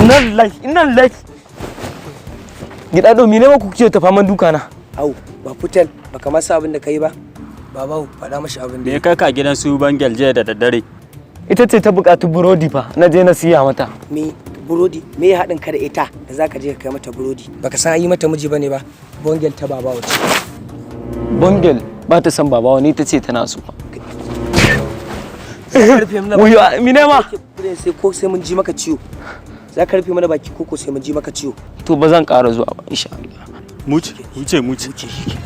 Inna lillahi, inna lillahi. Gida domin ne ku kuke ta faman duka na? Au, ba futel, baka masa abin da kai ba. Babawo, faɗa mashi abin da Me kai ka gidan su Bangel jiya da daddare? Ita ce ta buƙaci burodi fa, na je na siya mata. Me burodi? Me ya haɗin ka da ita da zaka je ka kai mata burodi? Baka san an yi mata miji bane ba? Bongel ta Babawo ce. Bongel ba ta san Babawo, ni ta ce tana so. Za ka rufe mana Wayo, mine ma? Sai ko sai mun ji maka ciwo. Za ka rufe mana baki ko sai mun ji maka ciwo? To, ba zan ƙara zuwa ba, insha Allah. Muce, wuce, muce. Wuce shi.